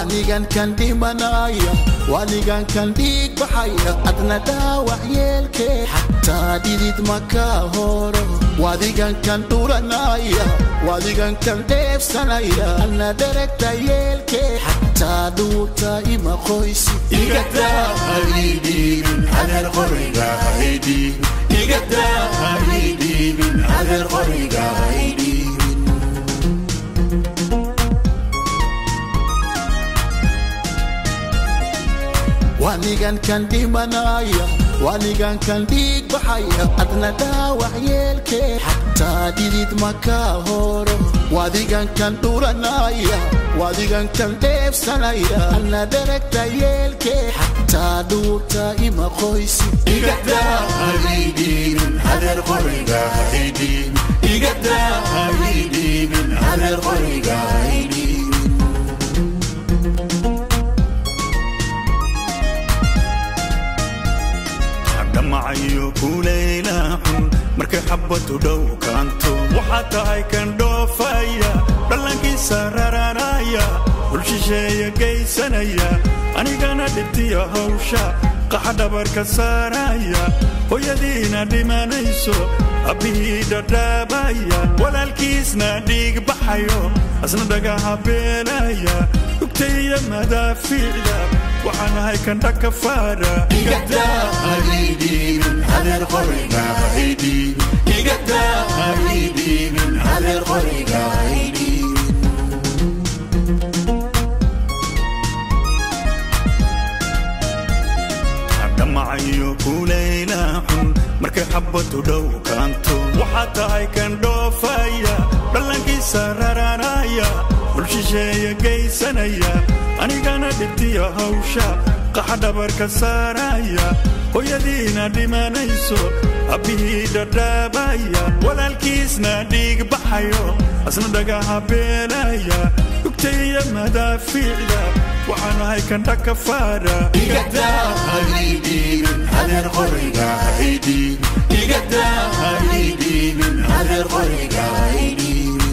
Wanigan kan dhimanaya, wanigan kan dhiig baxaya, adna dhaawac yeelkee xataa dhidid ma ka horo. Wadigan kan dhuranaya, wadigan kan dheefsanaya, adna dheragta yeelkee xataa dhuurta ima qoysi. Igadaa ha ii dhiibin adeer qoriga ha ii dhiibin, igadaa ha ii dhiibin adeer qoriga ha ii dhiibin. Wanigan kan dhimanaya, wanigan kan dhiig baxaya, adna dhaawac yeelkee xataa dhidid ma ka horo. Wadigan kan dhuranaya, wadigan kan dheefsanaya, adna dheragta yeelkee xataa dhuurta ima qoysi. Igadaa ha ii dhiibin adeer qoriga ha ii dhiibin, igadaa ha ii dhiibin adeer qoriga ha ii dhiibin. Dhamacayo kulayla xun markay xabadu dhow kaanto, waxaa tahay kan dhoofaya, dhallankiisa raranaya, dhul shisheeya geysanaya, anigana dhibtiya hawsha qaxa dhabarka saaraya, hooyadiina dhimanayso, abbihii dhadhaabaya, walaalkiisna dhiig baxayo, asna dhagaha beelaya, dhugtaiyo madaafiicda waxaan ahay kan dhakafaara. Igadaa ha ii dhiibin adeer qoriga ha ii dhiibin, igadaa ha ii dhiibin adeer qoriga ha ii dhiibin. Dhamacayo kulayla xun markay xabadu dhow kaanto, waxaa tahay kan dhoofaya, dhallankiisa raranaya, dhul shisheeya geysanaya, anigana dhibtiya hawsha qaxa dhabarka saaraya, hooyadiina dhimanayso, abbihii dhadhaabaya, walaalkiisna dhiig baxayo, asna dhagaha beelaya, dhugtaiyo madaafiicda waxaan ahay kan dhakafaara. Igadaa ha ii dhiibin adeer qoriga ha ii dhiibin, igadaa ha ii dhiibin adeer qoriga ha ii dhiibin.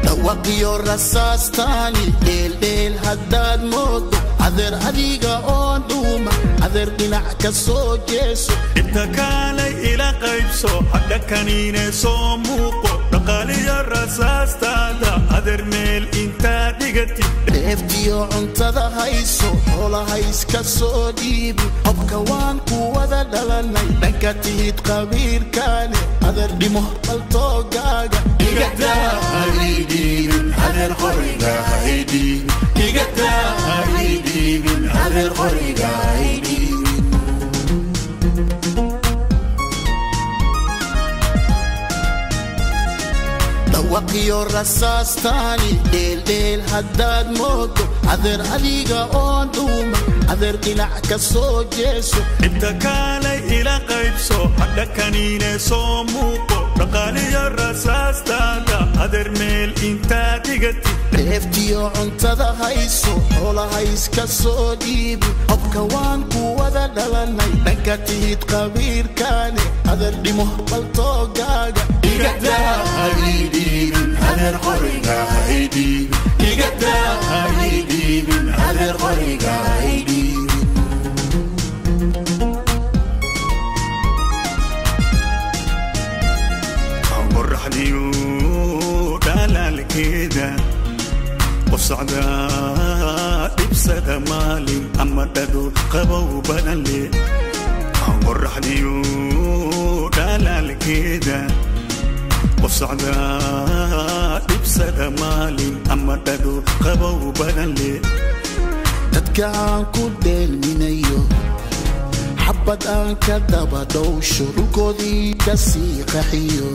Dhawaqiyo rasaastaani dheeldheel haddaad moodo, adeer adiga oon dhuuma, adeer dhinac ka soo jeeso. Dhibta kaalay ila qaybso, hadhakaniine soo muuqo, dhaqaaliyo rasaastaada adeer meel intaa dhigatid. Dheeftiyo cuntada hayso, xoolaha iska soo dhiibi, hobka waan ku wada dhalanay, dhanka tihid qabiilkaane adeer dhimo baltoogaaga. Igadaa ha ii dhiibin adeer qoriga ha ii dhiibin, igadaa ha ii dhiibin adeer qoriga ha ii dhiibin. Dhawaqiyo rasaastaani dheeldheel haddaad moodo, adeer adiga oon dhuuma, adeer dhinac ka soo jeeso. Dhibta kaalay ila qaybso, hadhakaniine soo muuqo, dhaqaaliyo rasaastaada adeer meel intaa dhigatid. Dheeftiyo cuntada hayso, xoolaha iska soo dhiibi, hobka waan ku wada dhalanay, dhanka tihid qabiilkaane adeer dhimo baltoogaaga. Igadaa ha ii dhiibin adeer qoriga ha ii dhiibin, igadaa ha ii dhiibin adeer qoriga ha ii dhiibin. Qoraxdiyo dhalaalkeeda qof socdaa dhibsada maalin ama dhado qabow badan le, qoraxdiyo dhalaalkeeda qof socdaa dhibsada maalin ama dhado qabow badan le. Dadka aan ku dheelminayo, xabad aan ka daba dhowsho, dhulkoodii ka sii qaxiyo,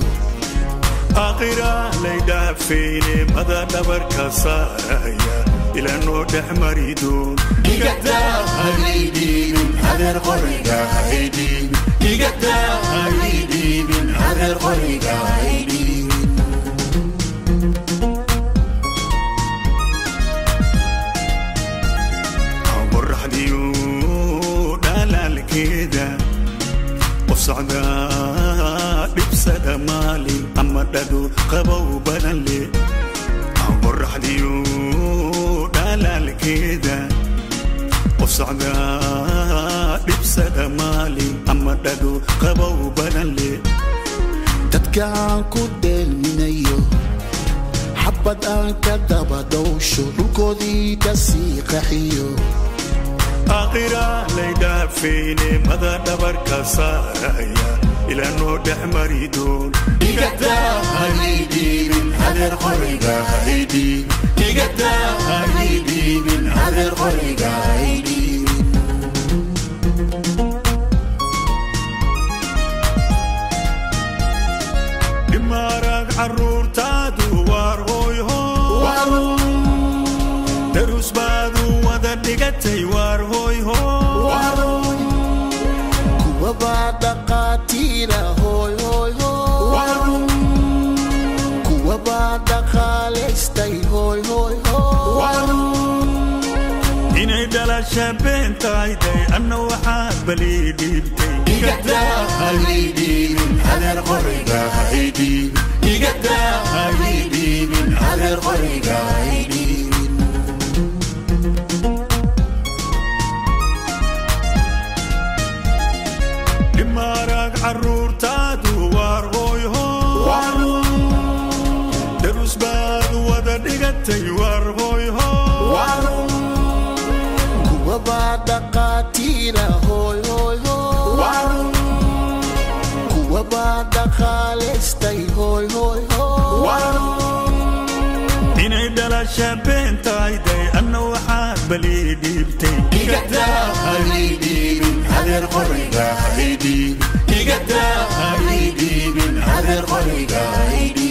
aakhira laydhaafayne mada dhabarka saaraya ilaa noo dhex maridoon. Igadaa ha ii dhiibin adeer qoriga ha ii dhiibin, igadaa ha ii dhiibin adeer qoriga ha ii dhiibin. Qoraxdiyo dhalaalkeeda qof socdaa dhibsada maalin ama dhado qabow badan le qorraxdiyo dhalaalkeeda qof socdaa dhibsada maalin ama dhado qabow badan le Dadkaan ku dheelminayo xabad aan ka daba dhowsho dhulkoodii ka sii qaxiyo aakhira laydhaafayne mada dhabarka saaraya ilaa noo dhex mari doon Igadaa haydhiibin adeer qoriga haydhiibin Igadaa haydhiibin adeer qoriga haydhiibin Dhimaarag carruurtaadu waar hooy hoo Darus baadu wada dhigatay waar hooy hoo Kuwa baa dhaqaatiira hooy hooy hoo Kuwa baa dhaqaalaystay hooy hooy hoo Inay dhalasha been tahay day anna waxaad balii dhiibtay Igadaa haydhiibin adeer qoriga haydhiibin Igadaa haydhiibin adeer qoriga haydhiibin Dhimaarag carruurtaadu waar hooy hoo Darus baad wada dhigatay waar hooy hoo Kuwa baa dhaqaatiira hooy hooy hoo Kuwa baa dhaqaalaystay hooy hooy hoo Inay dhalasha been tahay day anna waxaad balii dhiibtay Igadaa haydhiibin adeer qoriga haydhiibin Igadaa haydhiibin adeer qoriga haydhiibin.